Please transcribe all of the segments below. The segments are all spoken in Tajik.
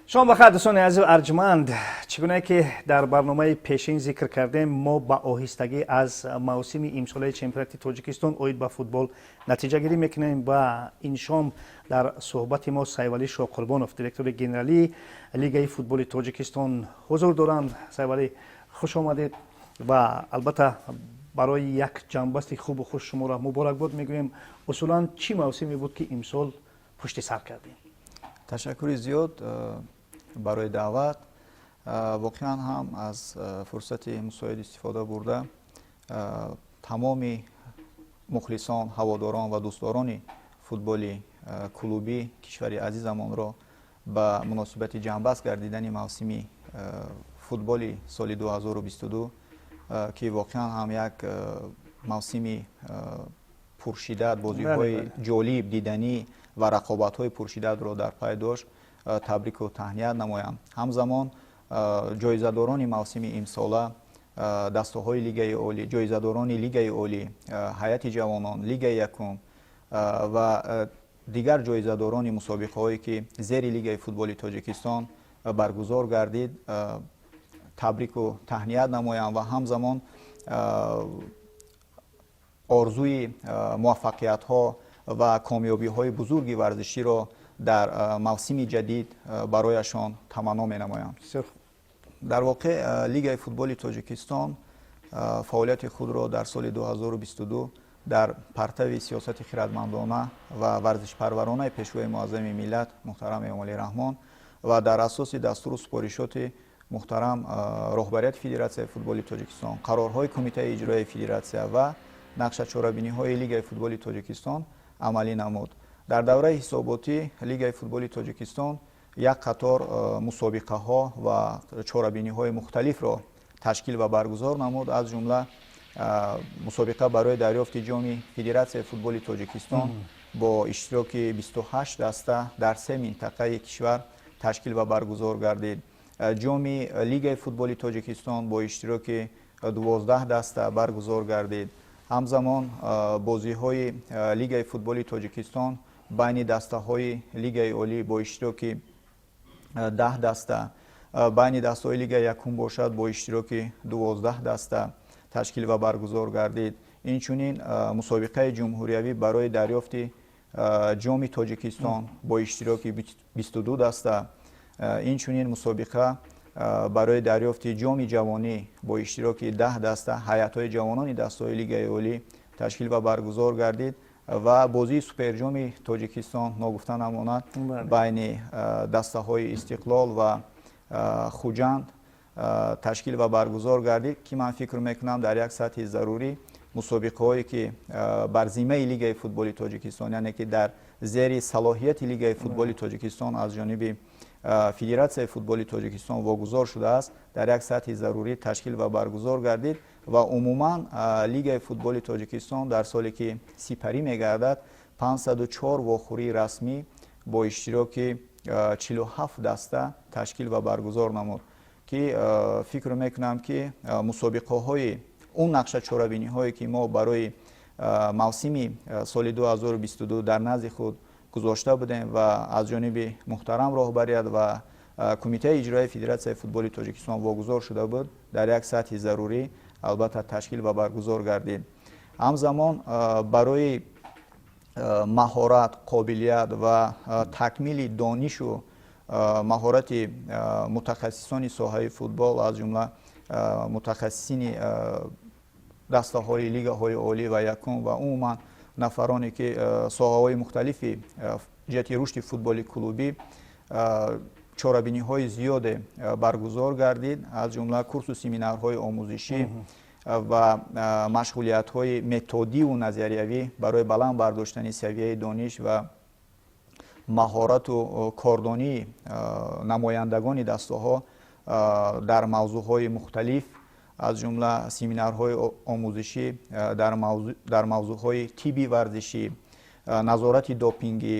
Шом бахайр, дӯстони азизу арҷманд. Чӣ гуна ки дар барномаи пешин зикр кардем, мо ба оҳистагӣ аз мавсими имсолаи чемпионати Тоҷикистон оид ба футбол натиҷагирӣ мекунем ва ин шом дар суҳбати мо Сайвалӣ Шоҳқурбонов, директори генералии Лигаи футболи Тоҷикистон, ҳузур доранд. Сайвалӣ, хуш омадед ва албатта барои як ҷамъбасти хубу хуш шуморо муборакбод мегӯем. Усулан, чӣ мавсиме буд, ки имсол пушти сар кардем? Ташаккури зиёд барои даъват. Воқеан ҳам, аз фурсати мусоид истифода бурда, тамоми мухлисон, ҳаводорон ва дӯстдорони футболи клубӣ кишвари азизамонро ба муносибати ҷамъбаст гардидани мавсими футболи соли 2022, ки воқеан ҳам як мавсими пуршиддат, бозиҳои ҷолиб, диданӣ ва рақобатҳои пуршиддатро дар пай дошт, табрику таҳният намоям. Ҳамзамон ҷоизадорони мавсими имсола, дастаҳои Лигаи олӣ, ҷоизадорони Лигаи олӣ, ҳайати ҷавонон, Лигаи якум ва дигар ҷоизадорони мусобиқаҳое, ки зери Лигаи футболи Тоҷикистон баргузор гардид, табрику таҳният намоям ва ҳамзамон орзуи муваффақиятҳо ва комёбиҳои бузурги варзиширо дар мавсими ҷадид барояшон таманно менамоям. Дар воқеъ, Лигаи футболи Тоҷикистон фаъолияти худро дар соли 2022 дар партави сиёсати хирадмандона ва варзишпарваронаи Пешвои муаззами миллат муҳтарам Эмомалӣ Раҳмон ва дар асоси дастуру супоришоти муҳтарам роҳбарияти Федератсияи футболи Тоҷикистон, қарорҳои Кумитаи иҷроияи федератсия ва нақшачорабиниҳои Лигаи футболи Тоҷикистон амалӣ намуд. Дар давраи ҳисоботӣ Лигаи футболи Тоҷикистон як қатор мусобиқаҳо ва чорабиниҳои мухталифро ташкил ва баргузор намуд, аз ҷумла мусобиқа барои дарёфти ҷоми Федератсияи футболи Тоҷикистон бо иштироки 28 даста дар се минтақаи кишвар ташкил ва баргузор гардид. Ҷоми Лигаи футболи Тоҷикистон бо иштироки 12 даста баргузор гардид. Ҳамзамон бозиҳои Лигаи футболи Тоҷикистон байни дастаҳои Лигаи олӣ бо иштироки 10 даста, байни дастаҳои Лигаи якум бошад, бо иштироки 12 даста ташкил ва баргузор гардид. Инчунин мусобиқаи ҷумҳуриявӣ барои дарёфти ҷоми Тоҷикистон бо иштироки 22 даста, инчунин мусобиқа барои дарёфти ҷоми ҷавонӣ бо иштироки 10 даста, ҳайатҳои ҷавонони дастаҳои Лигаи олӣ ташкил ва баргузор гардид ва бозии суперҷоми Тоҷикистон, ногуфта намонад, байни дастаҳои Истиқлол ва Хуҷанд ташкил ва баргузор гардид, ки ман фикр мекунам, дар як сатҳи зарурӣ мусобиқаҳое, ки бар зиммаи Лигаи футболи Тоҷикистон, яъне ки дар зери салоҳияти Лигаи футболи Тоҷикистон аз ҷониби Федератсияи футболи Тоҷикистон вогузор шудааст, дар як сатҳи зарурӣ ташкил ва баргузор гардид. Ва умуман Лигаи футболи Тоҷикистон дар соле, ки сипарӣ мегардад, 504 вохӯрии расмӣ бо иштироки 47 даста ташкил ва баргузор намуд, ки фикр мекунам, ки мусобиқаҳои он нақша чорабиниҳое, ки мо барои мавсими соли 2022 дар назди худ гузошта будем ва аз ҷониби муҳтарам роҳбарият ва Кумитаи иҷроияи Федератсияи футболи Тоҷикистон вогузор шуда буд, дар як сатҳи зарурӣ албатта ташкил ва баргузор гардид. Ҳамзамон барои маҳорат, қобилият ва такмили донишу маҳорати мутахассисони соҳаи футбол, аз ҷумла мутахассисини дастаҳои лигаҳои олӣ ва якум ва умуман нафароне, ки соҳаҳои мухталифи ҷиҳати рушди футболи клубӣ, чорабиниҳои зиёде баргузор гардид, аз ҷумла курсу семинарҳои омӯзишӣ ва машғулиятҳои методиву назариявӣ барои баланд бардоштани савияи дониш ва маҳорату кордонии намояндагони дастаҳо дар мавзӯъҳои мухталиф, аз ҷумла семинарҳои омӯзишӣ дар мавзӯъҳои тибби варзишӣ, назорати допингӣ,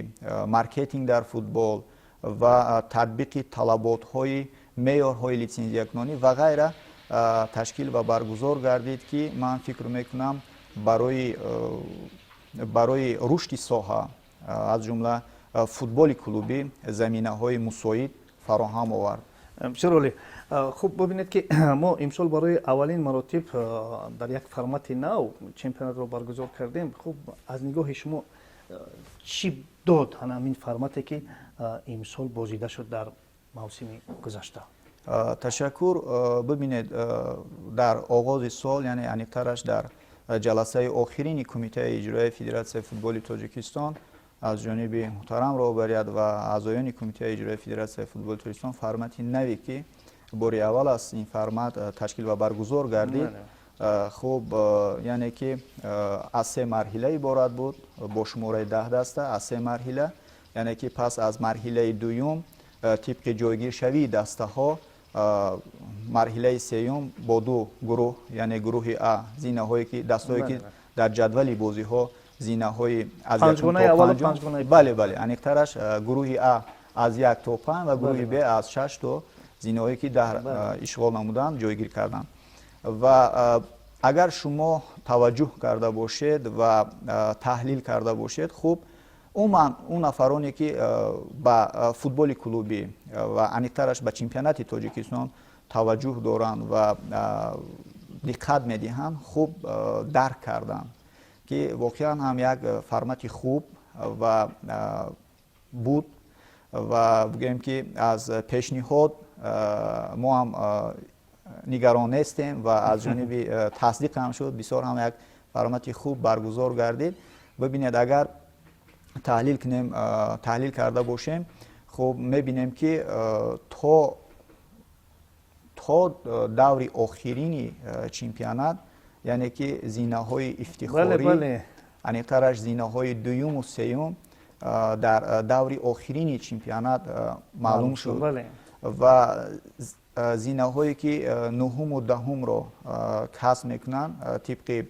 маркетинг дар футбол ва татбиқи талаботҳои меъёрҳои литсензиякунонӣ ва ғайра ташкил ва баргузор гардид, ки ман фикр мекунам, барои рушди соҳа, аз ҷумла футболи клубӣ, заминаҳои мусоид Фароҳам овард. Бисёр олӣ. Хуб, бубинед, ки мо имсол барои аввалин маротиб дар як формати нав чемпионатро баргузор кардем. Хуб, аз нигоҳи шумо чӣ дод ҳамин формате, ки имсол бозида шуд дар мавсими гузашта? Ташаккур. Бибинед, дар оғози сол, яъне аниқтараш дар ҷаласаи охирини Кумитаи иҷроияи Федератсияи футболи Тоҷикистон аз ҷониби муҳтарам роҳбарият ва аъзоёни Кумитаи иҷроияи Федератсияи футболи Тоҷикистон формати наве, ки бори аввал аст ин формат ташкил ва баргузор гардид. Хуб, яъне ки аз се марҳила иборат буд, бо шумораи 10 даста аз се марҳила, яъне ки пас аз марҳилаи дуюм тибқи ҷойгиршавии дастаҳо марҳилаи сеюм бо ду гурӯҳ, яъне гурӯҳи А зинаҳое ки дастаҳое ки дар ҷадвали бозиҳо зинаҳои аз якум. Бале, аниқтараш гурӯҳи А аз як то панҷ ва гурӯҳи Б аз шаш то зинаҳое ки 10 ишғол намуданд, ҷойгир карданд. Ва агар шумо таваҷҷӯҳ карда бошед ва таҳлил карда бошед, хуб, умуман он нафароне, ки ба футболи клубӣ ва аниқтараш ба чемпионати Тоҷикистон таваҷҷӯҳ доранд ва диққат медиҳанд, хуб дарк карданд, ки воқеан ҳам як формати хуб ва буд ва бигӯем, ки аз пешниҳод мо ҳам нигарон нестем ва аз ҷониби тасдиқ ҳам шуд. Бисёр ҳам як формати хуб баргузор гардид. Бибинед, агар таҳлил кунем, таҳлил карда бошем, хуб мебинем, ки то даври охирини чемпионат, яъне ки зинаҳои ифтихорӣ, аниқтараш зинаҳои дуюму сеюм дар даври охирини чемпионат маълум шуд ва зинаҳое ки нуҳуму даҳумро касб мекунанд, тибқи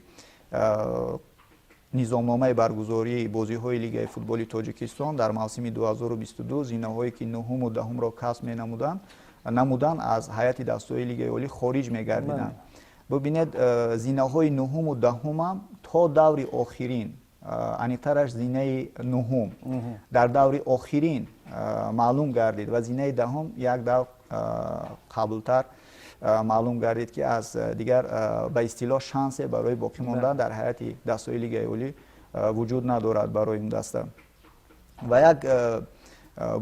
низомномаи баргузории бозиҳои Лигаи футболи Тоҷикистон дар мавсими 2022, зинаҳое ки нуҳуму даҳумро касб менамуданд намуданд, аз ҳайати дастаҳои Лигаи олӣ хориҷ мегардиданд. Бибинед, зинаҳои нуҳуму даҳумам то даври охирин, аниқтараш зинаи нуҳум дар даври охирин маълум гардид ва зинаи даҳум як давр қаблтар маълум гардид, ки аз дигар ба истилоҳ шансе барои боқӣ мондан дар ҳайати дастаҳои Лигаи олӣ вуҷуд надорад барои ин даста. Ва як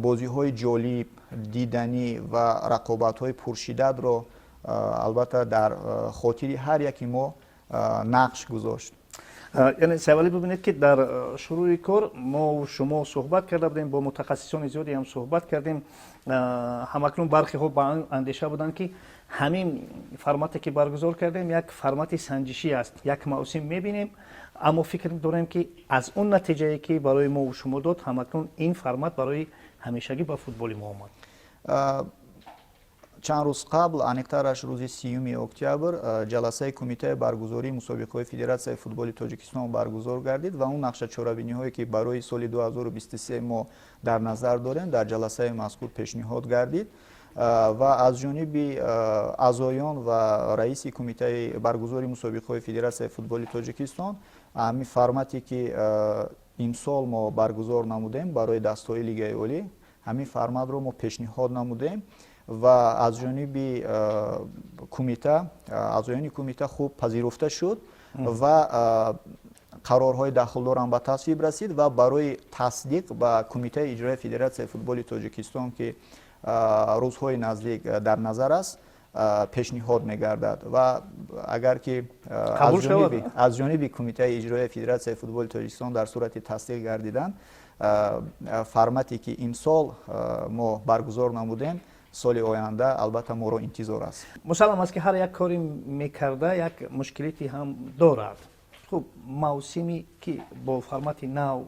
бозиҳои ҷолиб, диданӣ ва рақобатҳои пуршиддатро албатта дар хотири ҳар яки мо нақш гузошт. Яъне, Сайвалӣ, бибинед, ки дар шурӯи кор мо шумо суҳбат карда будем, бо мутахассисони зиёде ҳам суҳбат кардем. Ҳамакнун бархеҳо ба он андеша буданд, ки ҳамин формате, ки баргузор кардем, як формати санҷишӣ аст, як мавсим мебинем, аммо фикр дорем, ки аз он натиҷае, ки барои мо шумо дод, ҳамакнун ин формат барои ҳамешагӣ ба футболи мо омад. Чанд рӯз қабл, аниқтараш рӯзи 30-уми октябр, ҷаласаи Кумитаи баргузории мусобиқаҳои Федератсияи футболи Тоҷикистон баргузор гардид ва он нақша чорабиниҳое, ки барои соли 2023 мо дар назар дорем, дар ҷаласаи мазкур пешниҳод гардид ва аз ҷониби аъзоён ва раиси Кумитаи баргузории мусобиқаҳои Федератсияи футболи Тоҷикистон ҳамин формате, ки имсол мо баргузор намудем барои дастаҳои Лигаи олӣ, ҳамин форматро мо пешниҳод намудем ва аз ҷониби кумита, аъзоёни кумита хуб пазируфта шуд ва қарорҳои дахлдорам ба тасвиб расид ва барои тасдиқ ба Кумитаи иҷроияи Федератсияи футболи Тоҷикистон, ки рӯзҳои наздик дар назар аст, пешниҳод мегардад. Ва агар ки аз ҷониби Кумитаи иҷроияи Федератсияи футболи Тоҷикистон дар сурати тасдиқ гардидан, формате, ки имсол мо баргузор намудем, соли оянда албатта моро интизор аст. Мусаллам аст, ки ҳар як кори мекарда як мушкилите ҳам дорад. Хуб, мавсиме, ки бо формати нав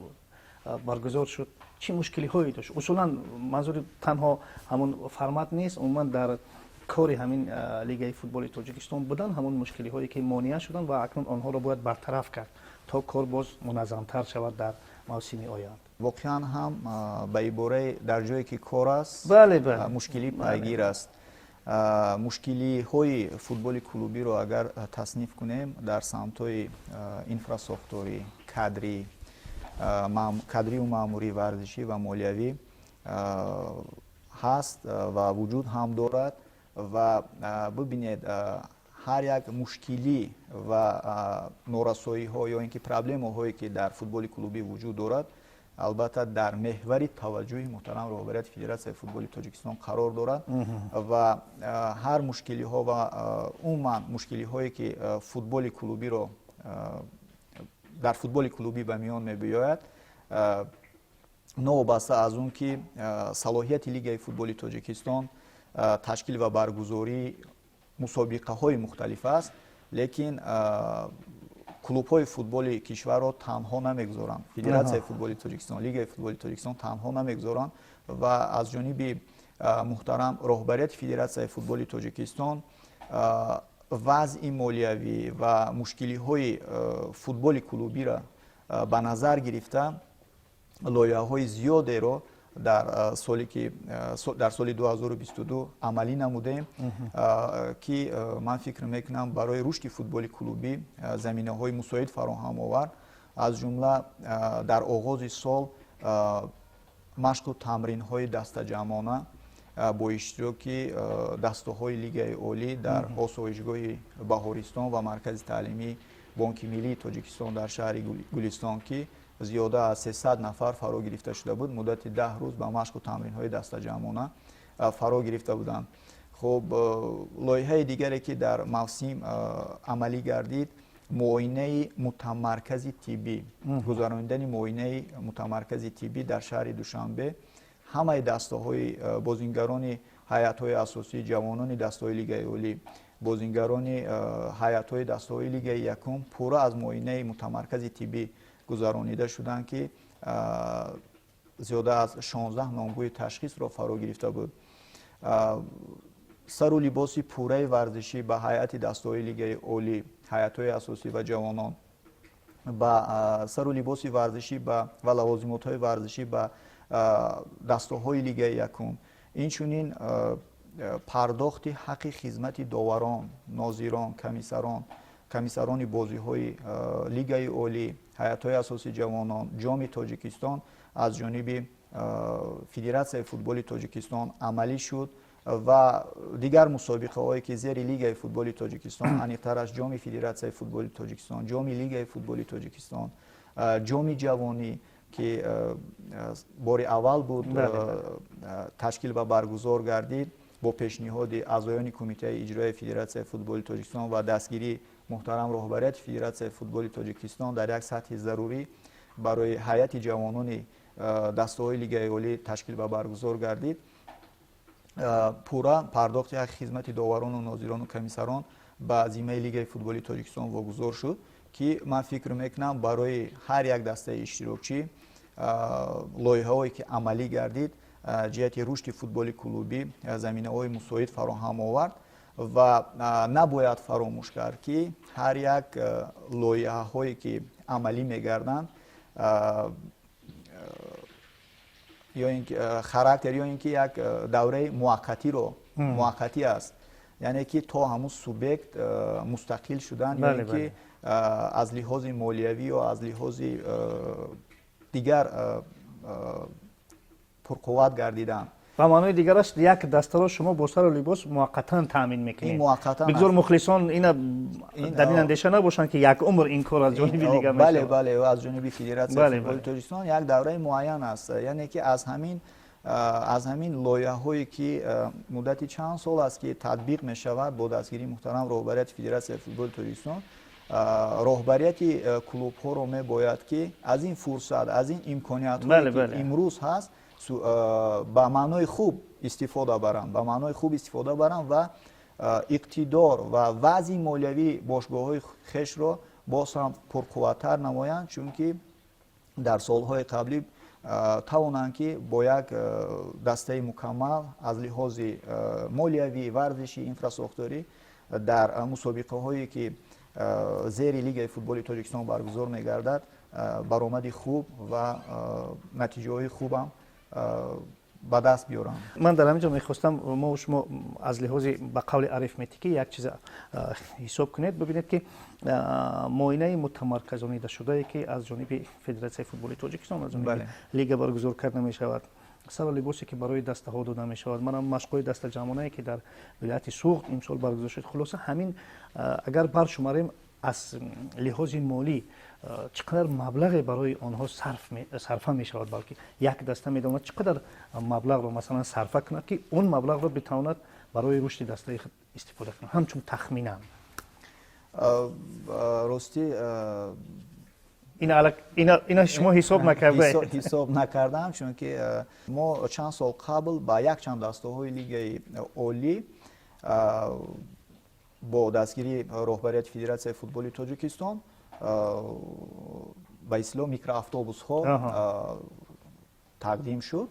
баргузор шуд, чӣ мушкилиҳое дошт? Усулан манзури танҳо ҳамон формат нест, умуман дар кори ҳамин Лигаи футболи Тоҷикистон будан ҳамон мушкилиҳое, ки монеа шуданд ва акнун онҳоро бояд бартараф кард, то кор боз муназзамтар шавад дар мавсими оянда. Воқеан ҳам, ба ибораи дар ҷое ки кор аст, мушкилӣ пайгир аст. Мушкилиҳои футболи клубиро агар тасниф кунем, дар самтҳои инфрасохторӣ, кадрию маъмурӣ, варзишӣ ва молиявӣ. Ҳаст ва вуҷуд ҳам дорад. Ва бибинед, ҳар як мушкилӣ ва норасоиҳо ё ин ки проблемаҳое, ки дар футболи клубӣ вуҷуд дорад, албатта, дар меҳвари таваҷҷӯҳи муҳтарам роҳбарияти Федератсияи футболи Тоҷикистон қарор дорад. Ва ҳар мушкилиҳо ва умуман мушкилиҳое, ки футболи клубиро дар футболи клубӣ ба миён мебиёяд, новобаста аз он ки салоҳияти Лигаи футболи Тоҷикистон ташкил ва баргузории мусобиқаҳои мухталиф аст, лекин клубҳои футболи кишварро танҳо намегузоранд. Федератсияи футболи Тоҷикистон, Лигаи футболи Тоҷикистон танҳо намегузоранд ва аз ҷониби муҳтарам роҳбарияти Федератсияи футболи Тоҷикистон вазъи молиявӣ ва мушкилиҳои футболи клубиро ба назар гирифта, лоиҳаҳои зиёдеро дар соли 2022 амалӣ намудем, ки ман фикр мекунам, барои рушди футболи клубӣ заминаҳои мусоид фароҳам овард. Аз ҷумла, дар оғози сол машқу тамринҳои дастаҷамъона бо иштироки дастаҳои Лигаи олӣ дар осоишгоҳи Баҳористон ва маркази таълимии Бонки миллии Тоҷикистон дар шаҳри Гулистон, ки зиёда аз 300 нафар фаро гирифта шуда буд, муддати 10 рӯз ба машқу тамринҳои дастаҷамъона фаро гирифта буданд. Хуб, лоиҳаи дигаре, ки дар мавсим амалӣ гардид, муоинаи мутамаркази тиббӣ, гузаронидани муоинаи мутамаркази тиббӣ дар шаҳри Душанбе ҳамаи дастаҳои бозингарони ҳайатҳои асосии ҷавонони дастаҳои Лигаи олӣ, бозингарони ҳайатҳои дастаҳои Лигаи якум пурра аз муоинаи мутамаркази тиббӣ гузаронида шуданд, ки зиёда аз 16 номгӯи ташхисро фаро гирифта буд. Сару либоси пурраи варзишӣ ба ҳайати дастаҳои Лигаи олӣ, ҳайатҳои асосӣ ва ҷавонон, ба сару либоси варзишӣ ва лавозимотҳои варзишӣ ба дастаҳои Лигаи якум, инчунин пардохти ҳаққи хизмати доварон, нозирон, комиссарон, комиссарони бозиҳои Лигаи олӣ, ҳайатҳои асосии ҷавонон, Ҷоми Тоҷикистон аз ҷониби Федератсияи футболи Тоҷикистон амалӣ шуд. Ва дигар мусобиқаҳое, ки зери Лигаи футболи Тоҷикистон, аниқтараш Ҷоми Федератсияи футболи Тоҷикистон, Ҷоми Лигаи футболи Тоҷикистон, Ҷоми ҷавонӣ, ки бори аввал буд ташкил ва баргузор гардид, бо пешниҳоди аъзоёни Кумитаи иҷроияи Федератсияи футболи Тоҷикистон ва дастгирии муҳтарам роҳбарияти Федератсияи футболи Тоҷикистон дар як сатҳи зарурӣ барои ҳайати ҷавонони дастаҳои Лигаи олӣ ташкил ва баргузор гардид. Пурра пардохти ҳаққи хизмати доварону нозирону комиссарон ба зиммаи Лигаи футболи Тоҷикистон вогузор шуд, ки ман фикр мекунам, барои ҳар як дастаи иштирокчӣ лоиҳаҳое, ки амалӣ гардид, ҷиҳати рушди футболи клубӣ заминаҳои мусоид фароҳам овард. Ва набояд фаромӯш кард, ки ҳар як лоиҳаҳое, ки амалӣ мегарданд, ё ин характер ё ин ки як давраи муваққатиро муваққатӣ аст, яъне ки то ҳамун субъект мустақил шудан ё ин ки аз лиҳози молиявӣ ё аз лиҳози дигар пурқувват гардидан. Ба маънои дигараш, як дастаро шумо бо сару либос муваққатан таъмин мекунед. Бигзор мухлисон ина дар ин андеша набошанд, ки як умр ин кор аз ҷониби лига. Бале, аз ҷониби Федератсияи футболи Тоҷикистон як давраи муайян аст, яъне ки аз ҳамин лоиҳаҳое, ки муддати чанд сол аст, ки татбиқ мешавад бо дастгирии муҳтарам роҳбарияти Федератсияи футболи Тоҷикистон, роҳбарияти клубҳоро мебояд, ки аз ин фурсат, аз ин имкониятҳое, ки имрӯз ҳаст, ба маънои хуб истифода баранд, ба маънои хуб истифода баранд ва иқтидор ва вазъи молиявии бошгоҳҳои хешро боз ҳам пурқувваттар намоянд, чунки дар солҳои қаблӣ тавонанд, ки бо як дастаи мукаммал аз лиҳози молиявӣ, варзишӣ, инфрасохторӣ дар мусобиқаҳое, ки зери Лигаи футболи Тоҷикистон баргузор мегардад, баромади хуб ва натиҷаҳои хубам ба даст биёранд. Ман дар ҳамин ҷо мехостам мо шумо аз лиҳози, ба қавли, арифметикӣ як чиз ҳисоб кунед. Бибинед, ки муоинаи мутамарказонидашудае, ки аз ҷониби Федератсияи футболи Тоҷикистон, аз ҷониби лига баргузор карда мешавад. Сару либосе, ки барои дастаҳо дода мешавад, манам машқҳои дастаҷамъонае, ки дар вилояти Суғд имсол баргузор шуд. Хулоса, ҳамин агар баршумарем, аз лиҳози молӣ чӣ қадар маблағе барои онҳо сарфа мешавад, балки як даста метавонад чӣ қадар маблағро, масалан, сарфа кунад, ки он маблағро битавонад барои рушди дастаи худ истифода кунад, ҳамчун тахминан? Ростӣ, ина шумо ҳисоб накарда? Ҳисоб накардам, чунки мо чанд сол қабл ба якчанд дастаҳои лигаи олӣ бо дастгирии роҳбарияти Федератсияи футболи Тоҷикистон, ба истилоҳ, микроавтобусҳо тақдим шуд.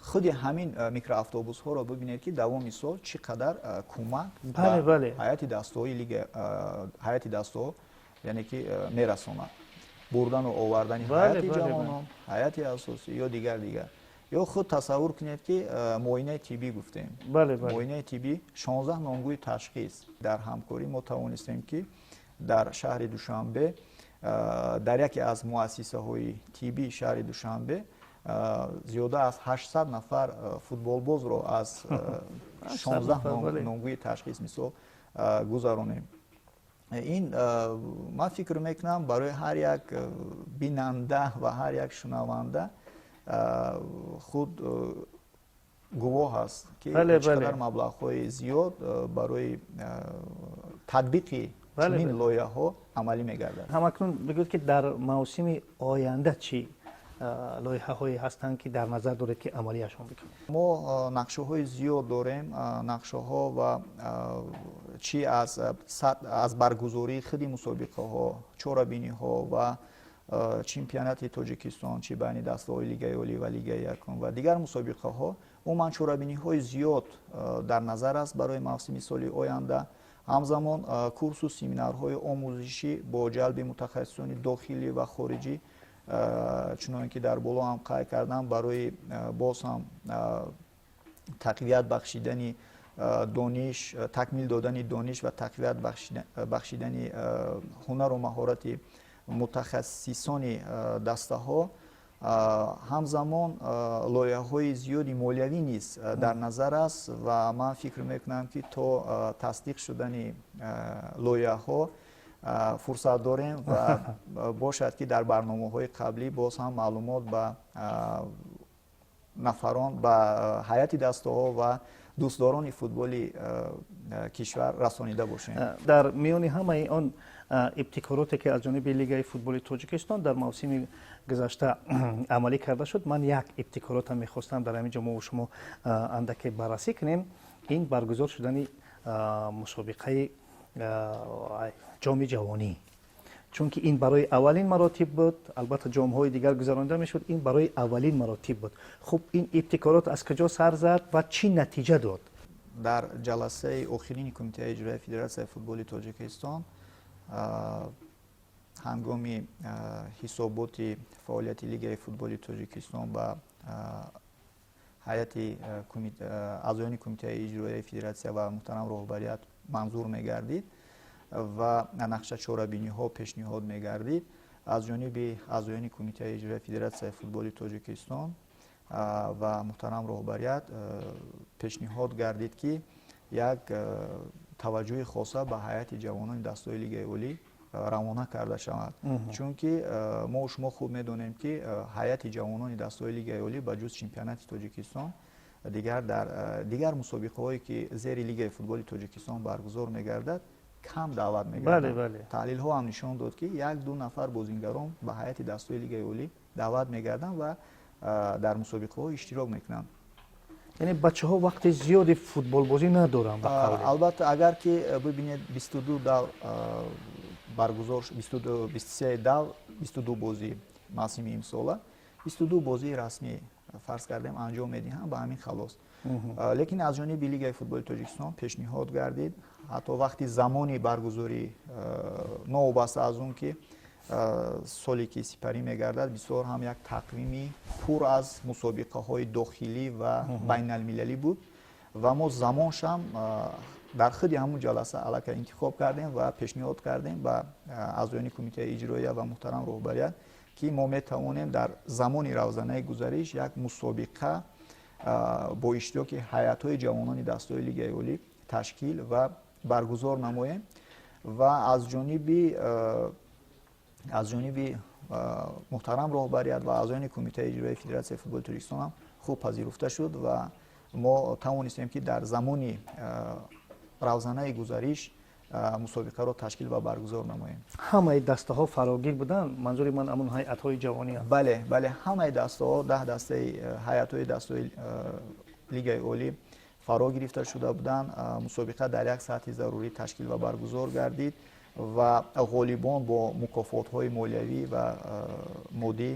Худи ҳамин микроавтобусҳоро бибинед, ки давоми сол чӣ қадар кӯмак ҳайати дастаҳои лига, ҳайати дастаҳо, яъне ки мерасонад, бурдану овардани ҳайати ҷавонон, ҳайати асосӣ ё дигар дигар. Ё худ тасаввур кунед, ки муоинаи тиббӣ гуфтем, муоинаи тиббӣ, 16 номгӯи ташхис дар ҳамкорӣ мо тавонистем, ки дар шаҳри Душанбе, дар яке аз муассисаҳои тиббии шаҳри Душанбе зиёда аз 800 нафар футболбозро аз 16 номгӯи ташхис, мисол, гузаронем. Ин, ман фикр мекунам, барои ҳар як бинанда ва ҳар як шунаванда худ гувоҳ аст, ки чӣ қадар маблағҳои зиёд барои татбиқи чунин лоиҳаҳо амалӣ мегардад. Ҳамакнун бигӯед, ки дар мавсими оянда чӣ лоиҳаҳое ҳастанд, ки дар назар доред, ки амалиашон бикунед? Мо нақшаҳои зиёд дорем, нақшаҳо ва чӣ аз баргузории худи мусобиқаҳо, чорабиниҳо ва чемпионати Тоҷикистон, чӣ байни дастаҳои лигаи олӣ ва лигаи якум ва дигар мусобиқаҳо. Умуман, чорабиниҳои зиёд дар назар аст барои мавсими соли оянда. Ҳамзамон курсу семинарҳои омӯзишӣ бо ҷалби мутахассисони дохилӣ ва хориҷӣ, чуноне ки дар боло ҳам қайд кардам, барои боз ҳам тақвият бахшидани дониш, такмил додани дониш ва тақвият бахшидани ҳунару маҳорати мутахассисони дастаҳо. Ҳамзамон лоиҳаҳои зиёди молиявӣ низ дар назар аст ва ман фикр мекунам, ки то тасдиқ шудани лоиҳаҳо фурсат дорем ва бошад, ки дар барномаҳои қаблӣ боз ҳам маълумот ба нафарон, ба ҳайати дастаҳо ва дӯстдорони футболи кишвар расонида бошем. Дар миёни ҳамаи он ибтикороте, ки аз ҷониби Лигаи футболи Тоҷикистон дар мавсими гузашта амалӣ карда шуд, ман як ибтикоротам мехостам дар ҳамин ҷо мову шумо андаке баррасӣ кунем. Ин баргузор шудани мусобиқаи Ҷоми ҷавонӣ, чунки ин барои аввалин маротиб буд. Албатта, ҷомҳои дигар гузаронида мешуд, ин барои аввалин маротиб буд. Хуб, ин ибтикорот аз куҷо сар зад ва чӣ натиҷа дод? Дар ҷаласаи охирини Кумитаи иҷроияи Федератсияи футболи Тоҷикистон, ҳангоми ҳисоботи фаъолияти Лигаи футболи Тоҷикистон ба ҳайати аъзоёни Кумитаи иҷроияи федератсия ва муҳтарам роҳбарият манзур мегардид ва нақша, чорабиниҳо пешниҳод мегардид, аз ҷониби аъзоёни Кумитаи иҷроияи Федератсияи футболи Тоҷикистон ва муҳтарам роҳбарият пешниҳод гардид, ки як таваҷҷӯҳи хоса ба ҳайати ҷавонони дастаҳои лигаи олӣ равона карда шавад, чунки мо шумо хуб медонем, ки ҳайати ҷавонони дастаҳои лигаи олӣ ба ҷуз чемпионати Тоҷикистон дигар дар дигар мусобиқаҳое, ки зери Лигаи футболи Тоҷикистон баргузор мегардад, кам даъват мегардад. Таҳлилҳо ҳам нишон дод, ки як ду нафар бозингарон ба ҳайати дастаҳои лигаи олӣ даъват мегарданд ва дар мусобиқаҳо иштирок мекунанд. Яъне бачаҳо вақти зиёди футболбозӣ надоранд, ба қавле. Албатта, агар ки бибинед, 22 давр баргузор, 23 давр, 22 бозӣ, мавсими имсола 22 бозии расмӣ, фарз кардем, анҷом медиҳанд, ба ҳамин халос. Лекин аз ҷониби Лигаи футболи Тоҷикистон пешниҳод гардид, ҳатто вақти замони баргузорӣ, новобаста аз он ки соле ки сипарӣ мегардад, бисёр ҳам як тақвими пур аз мусобиқаҳои дохилӣ ва байналмилалӣ буд ва мо замоншам дар худи ҳамун ҷаласа аллакай интихоб кардем ва пешниҳод кардем ба аъзоёни Кумитаи иҷроия ва муҳтарам роҳбарият. Ки мо метавонем дар замони равзанаи гузариш як мусобиқа бо иштироки ҳайатҳои ҷавонони дастаҳои Лигаи Олӣ ташкил ва баргузор намоем ва аз ҷониби муҳтарам роҳбарият ва аъзоёни Кумитаи иҷроии Федератсияи футболи Тоҷикистон ҳам хуб пазируфта шуд ва мо тавонистем, ки дар замони равзанаи гузариш мусобиқаро ташкил ва баргузор намоем. Ҳамаи дастаҳо фарогир буданд? Манзури ман ҳамун ҳайатҳои ҷавонӣ. Бале, ҳамаи дастаҳо, 10 дастаи ҳайатҳои дастаҳои Лигаи Олӣ фаро гирифта шуда буданд. Мусобиқа дар як сатҳи зарурӣ ташкил ва баргузор гардид ва ғолибон бо мукофотҳои молиявӣ ва моддӣ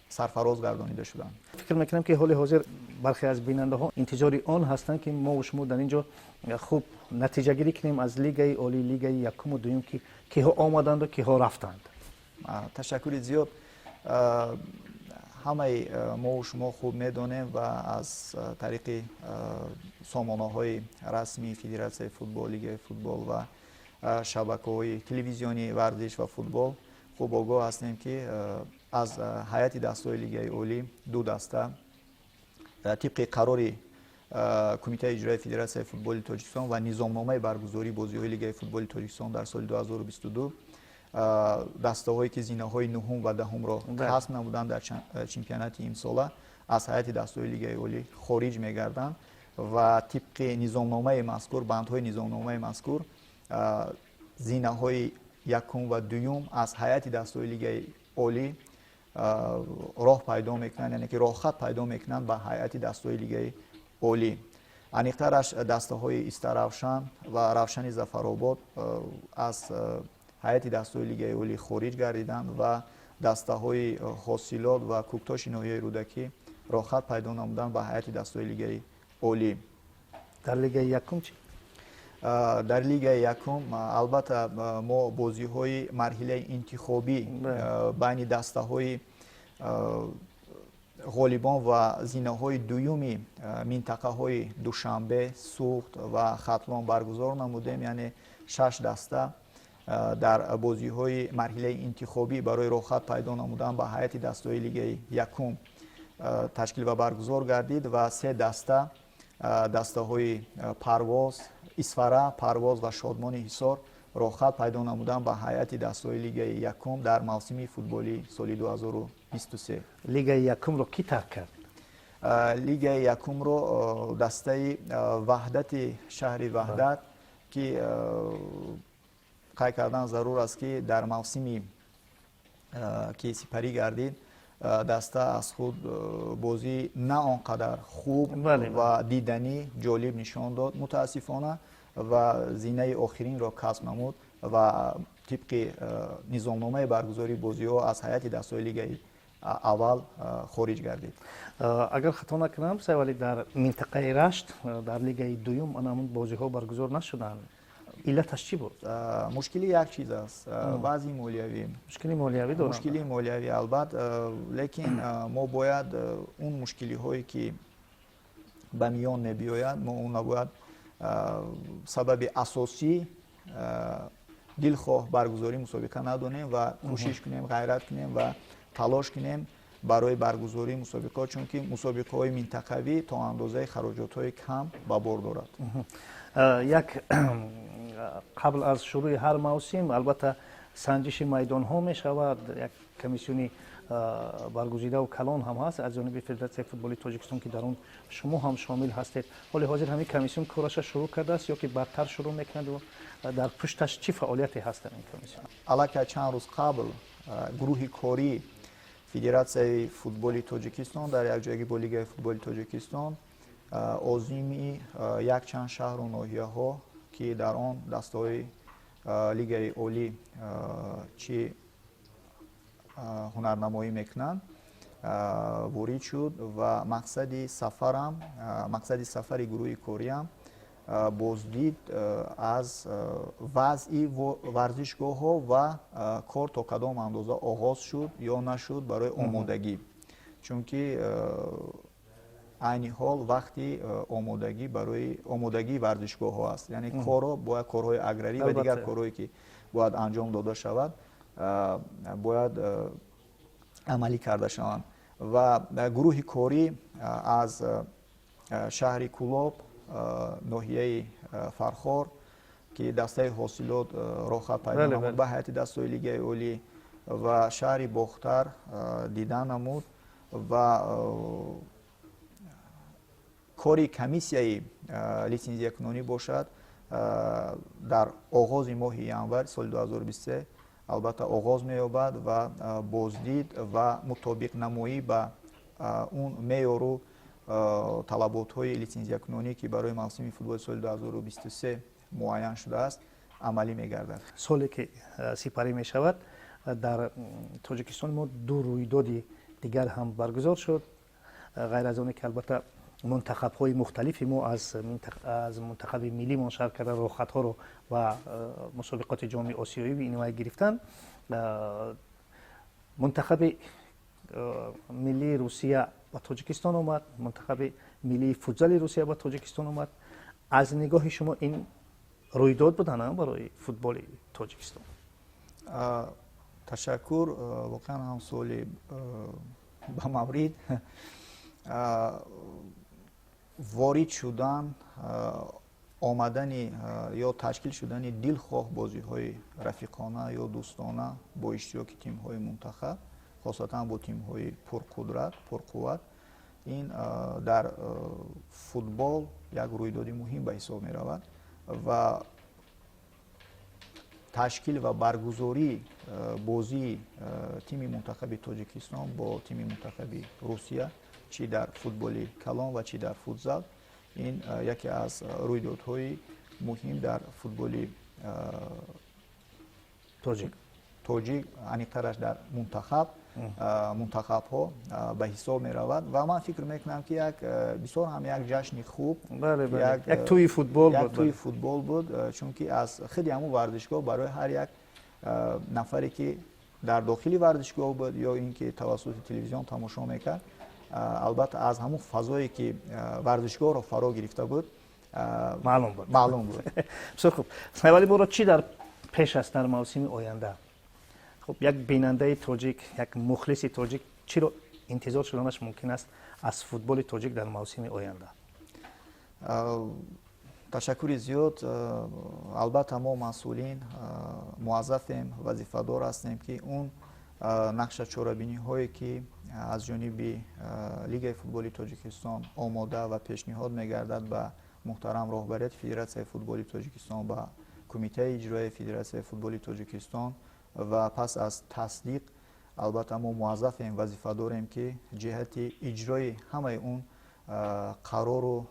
сарфароз гардонида шуданд. Фикр мекунам, ки ҳоли ҳозир бархе аз бинандаҳо интизори он ҳастанд, ки мо шумо дар ин ҷо хуб натиҷагирӣ кунем аз Лигаи Олӣ, лигаи якуму дуюм, ки киҳо омаданду киҳо рафтанд. Ташаккури зиёд. Ҳамаи мову шумо хуб медонем ва аз тариқи сомонаҳои расмии Федератсияи футбол, Лигаи футбол ва шабакаҳои телевизионии варзиш ва футбол хуб огоҳ ҳастем, ки аз ҳайати дастаҳои Лигаи Олӣ ду даста тибқи қарори Кумитаи иҷроии Федератсияи футболи Тоҷикистон ва низомномаи баргузории бозиҳои Лигаи футболи Тоҷикистон дар соли 2022, дастаҳое ки зинаҳои нуҳум ва даҳумро касб намуданд дар чемпионати имсола, аз ҳайати дастаҳои Лигаи Олӣ хориҷ мегарданд ва тибқи низомномаи мазкур, бандҳои низомномаи мазкур, зинаҳои якум ва дуюм аз ҳайати дастаҳои Лигаи Олӣ роҳ пайдо мекунанд, яъне ки роҳхат пайдо мекунанд ба ҳайати дастаҳои Лигаи Олӣ. Аниқтараш, дастаҳои Истаравшан ва Равшани Зафаробод аз ҳайати дастаҳои Лигаи Олӣ хориҷ гардиданд ва дастаҳои Ҳосилот ва Кӯктоши ноҳияи Рӯдакӣ роҳхат пайдо намуданд ба ҳайати дастаҳои Лигаи Олӣ. Дар лигаи якум чӣ? Дар лигаи якум, албатта, мо бозиҳои марҳилаи интихобӣ байни дастаҳои ғолибон ва зинаҳои дуюми минтақаҳои Душанбе, Суғд ва Хатлон баргузор намудем, яъне шаш даста дар бозиҳои марҳилаи интихобӣ барои роҳхат пайдо намудан ба ҳайати дастаҳои лигаи якум ташкил ва баргузор гардид ва се даста, дастаҳои Парвоз, Исфара, Парвоз ва Шодмони Ҳисор, роҳхат пайдо намудан ба ҳайати дастаҳои лигаи якум дар мавсими футболии соли 2023. Лигаи якумро кӣ тарк кард? Лигаи якумро дастаи Ваҳдати шаҳри Ваҳдат, ки қайд кардан зарур аст, ки дар мавсими ки сипарӣ гардид, даста аз худ бозӣ на он қадар хуб ва диданӣ, ҷолиб нишон дод, мутаассифона, ва зинаи охиринро касб намуд ва тибқи низомномаи баргузории бозиҳо аз ҳайати дастаҳои лигаи аввал хориҷ гардид. Агар хато накунам, Сайвалӣ, дар минтақаи Рашт дар лигаи дуюм ана ҳамун бозиҳо баргузор нашуданд. Иллаташ чӣ буд? Мушкили як чиз аст, вазъи молиявӣ. Мушкили молиявӣ доранд. Мушкили молиявӣ, албатта, лекин мо бояд он мушкилиҳое ки ба миён мебиёяд, мо он бояд сабаби асосӣ дилхоҳ баргузории мусобиқа надонем ва кӯшиш кунем, ғайрат кунем ва талош кунем барои баргузории мусобиқаҳо, чунки мусобиқаҳои минтақавӣ то андозаи хароҷотҳои кам ба бор дорад. Як қабл аз шурӯи ҳар мавсим, албатта, санҷиши майдонҳо мешавад. Як комиссиони баргузидаву калон ҳам ҳаст аз ҷониби Федератсияи футболи Тоҷикистон, ки дар он шумо ҳам шомил ҳастед. Ҳоли ҳозир ҳамин комиссион кораша шурӯъ кардааст ё ки баъдтар шурӯъ мекунад? Дар пушташ чӣ фаъолияте ҳаст дар ин комиссион? Аллакай чанд рӯз қабл гурӯҳи кории Федератсияи футболи Тоҷикистон дар якҷоягӣ бо Лигаи футболи Тоҷикистон озими якчанд шаҳру ноҳияҳо, ки дар он дастаҳои Лигаи Олӣ чӣ ҳунарнамоӣ мекунанд, ворид шуд ва мақсади сафарам, мақсади сафари гурӯҳи кориам боздид аз вазъи варзишгоҳҳо ва кор то кадом андоза оғоз шуд ё нашуд барои омодагӣ, чунки айни ҳол вақти омодагӣ барои омодагии варзишгоҳҳо аст, яъне корро бояд, корҳои аграрӣ ва дигар корҳое ки бояд анҷом дода шавад, бояд. Амалӣ карда шаванд ва гурӯҳи корӣ аз шаҳри Кӯлоб, ноҳияи Фархор, ки дастаи Ҳосилот роҳхат пайдо намуд ба ҳайати дастаҳои Лигаи олӣ, ва шаҳри Бохтар дида намуд ва кори комиссияи литсензиякунонӣ бошад, дар оғози моҳи январ соли 2023 албатта оғоз меёбад ва боздид ва мутобиқнамоӣ ба он меъёру талаботҳои литсензиякунонӣ, ки барои мавсими футболи соли 2023 муайян шудааст, амалӣ мегардад. Соле ки сипарӣ мешавад, дар Тоҷикистон мо ду рӯйдоди дигар ҳам баргузор шуд. Ғайр аз оне ки албатта мунтахабҳои мухталифи мо аз мунтахаби миллимон шарт карда роҳхатҳоро ва мусобиқоти Ҷоми Осиёӣ инвай гирифтанд, мунтахаби миллии Русия ба Тоҷикистон омад, мунтахаби миллии футзали Русия ба Тоҷикистон омад. Аз нигоҳи шумо ин рӯйдод буда барои футболи Тоҷикистон? Ташаккур. Воқеан ҳам суоли ба маврид. Ворид шудан, омадани ё ташкил шудани дилхоҳ бозиҳои рафиқона ё дӯстона бо иштироки тимҳои мунтахаб, хосатан бо тимҳои пурқудрат, пурқувват, ин дар футбол як рӯйдоди муҳим ба ҳисоб меравад ва ташкил ва баргузории бозии тими мунтахаби Тоҷикистон бо тими мунтахаби Русия, чӣ дар футболи калон ва чӣ дар футзал, ин яке аз рӯйдодҳои муҳим дар футболи тоҷик, аниқтараш дар мунтахабҳо ба ҳисоб меравад. Ва ман фикр мекунам, ки як бисёр ҳам як ҷашни хуб, як тӯи футбол. Як тӯи футбол буд, чунки аз худи ҳамун варзишгоҳ барои ҳар як нафаре, ки дар дохили варзишгоҳ буд ё ин ки тавассути телевизион тамошо мекард, албатта аз ҳамун фазое, ки варзишгоҳро фаро гирифта буд, маълум буд. Маълум буд. Бисёр хуб. Сайвали, моро чӣ дар пеш аст дар мавсими оянда? Хуб, як бинандаи тоҷик, як мухлиси тоҷик чиро интизор шуданаш мумкин аст аз футболи тоҷик дар мавсими оянда? Ташаккури зиёд. Албатта мо, масъулин, муаззафем, вазифадор ҳастем, ки он нақша чорабиниҳое, ки аз ҷониби Лигаи футболи Тоҷикистон омода ва пешниҳод мегардад ба муҳтарам роҳбарияти Федератсияи футболи Тоҷикистон, ба Кумитаи иҷроияи Федератсияи футболи Тоҷикистон ва пас аз тасдиқ, албатта мо муаззафем, вазифа дорем, ки ҷиҳати иҷрои ҳамаи он қарору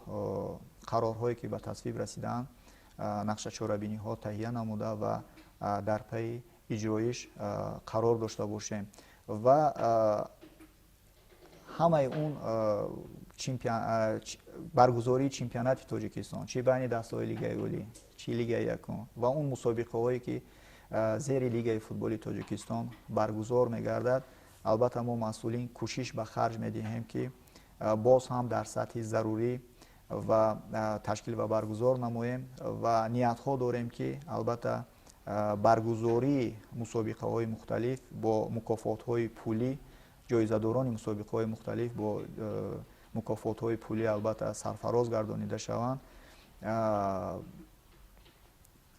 қарорҳое, ки ба тасвиб расидаанд, нақша чорабиниҳо таҳия намуда ва дар пайи иҷроиш қарор дошта бошем. Ва ҳамаи он баргузории чемпионати Тоҷикистон, чӣ байни дастаҳои Лигаи олӣ, чӣ Лигаи якум, ва он мусобиқаҳое, ки зери Лигаи футболи Тоҷикистон баргузор мегардад, албатта мо, масъулин, кӯшиш ба харҷ медиҳем, ки боз ҳам дар сатҳи зарурӣ ва ташкил ва баргузор намоем. Ва ниятҳо дорем, ки албатта баргузории мусобиқаҳои мухталиф бо мукофотҳои пулӣ, ҷоизадорони мусобиқаҳои мухталиф бо мукофотҳои пулӣ албатта сарфароз гардонида шаванд.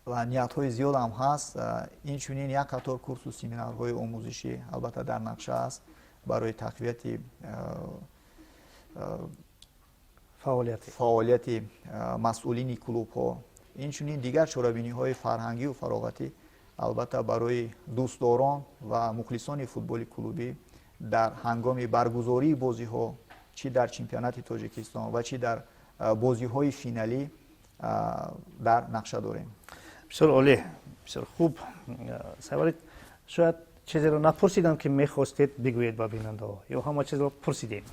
Ва ниятҳои зиёдам ҳаст. Инчунин як қатор курсу семинарҳои омӯзишӣ албатта дар нақша аст барои тақвияти фаъолияти масъулини клубҳо. Инчунин дигар чорабиниҳои фарҳангию фароғатӣ албатта барои дӯстдорон ва мухлисони футболи клубӣ дар ҳангоми баргузории бозиҳо, чӣ дар чемпионати Тоҷикистон ва чӣ дар бозиҳои финалӣ, дар нақша дорем. Бисёр олӣ, бисёр хуб. Сайвалид, шояд чизеро напурсидам, ки мехостед бигӯед ба бинандаҳо, ё ҳама чизро пурсидем?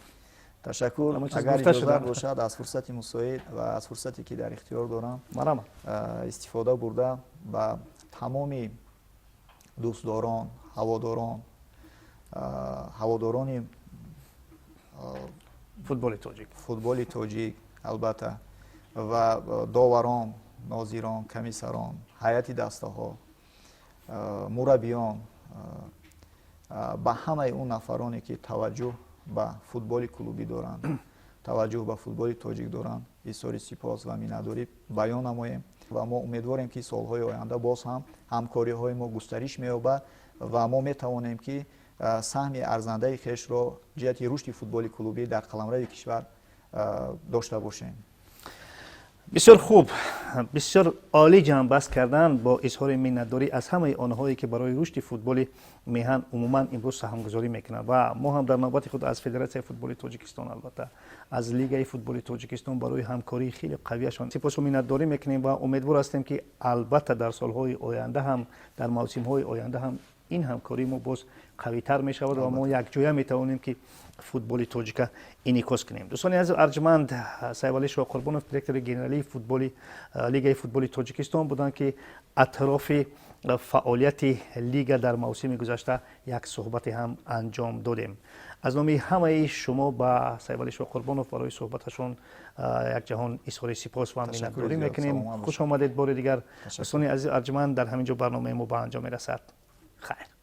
Ташаккур. Агар иҷозат бошад, аз фурсати мусоид ва аз фурсате, ки дар ихтиёр дорам, марама. Истифода бурда, ба тамоми дӯстдорон, ҳаводорон, ҳаводорони футболи тоҷик, футболи тоҷик албатта, ва доварон, нозирон, комиссарон, ҳайати дастаҳо, мураббиён. Ба ҳамаи он нафароне, ки таваҷҷӯҳ ба футболи клубӣ доранд, таваҷҷӯҳ ба футболи тоҷик доранд, изҳори сипос ва миннатдорӣ баён намоем ва мо умедворем, ки солҳои оянда боз ҳам ҳамкориҳои мо густариш меёбад ва мо метавонем, ки саҳми арзандаи хешро ҷиҳати рушди футболи клубӣ дар қаламрави кишвар дошта бошем. Бисёр хуб, бисёр олӣ ҷамъбаст кардан бо изҳори миннатдорӣ аз ҳамаи онҳое, ки барои рушди футболи меҳан умуман имрӯз саҳмгузорӣ мекунанд. Ва мо ҳам дар навбати худ аз Федератсияи футболи Тоҷикистон, албатта, аз Лигаи футболи Тоҷикистон барои ҳамкории хеле қавияшон сипосу миннатдорӣ мекунем ва умедвор ҳастем, ки албатта дар солҳои оянда ҳам, дар мавсимҳои оянда ҳам ин ҳамкории мо боз қавитар мешавад ва мо якҷоя метавонем, ки футболи тоҷика инъикос кунем. Дӯстони азиз арҷманд, Сайфалӣ Шоҳқурбонов, директори генералии футболи Лигаи футболи Тоҷикистон буданд, ки атрофи фаъолияти лига дар мавсими гузашта як суҳбате ҳам анҷом додем. Аз номи ҳамаи шумо ба Сайфалӣ Шоҳқурбонов барои суҳбаташон якҷаҳон изҳори сипос ва миннатдорӣ мекунем. Хуш омадед бори дигар. Дӯстони азиз арҷманд, дар ҳамин ҷо барномаи мо ба анҷом мерасад. Хайр.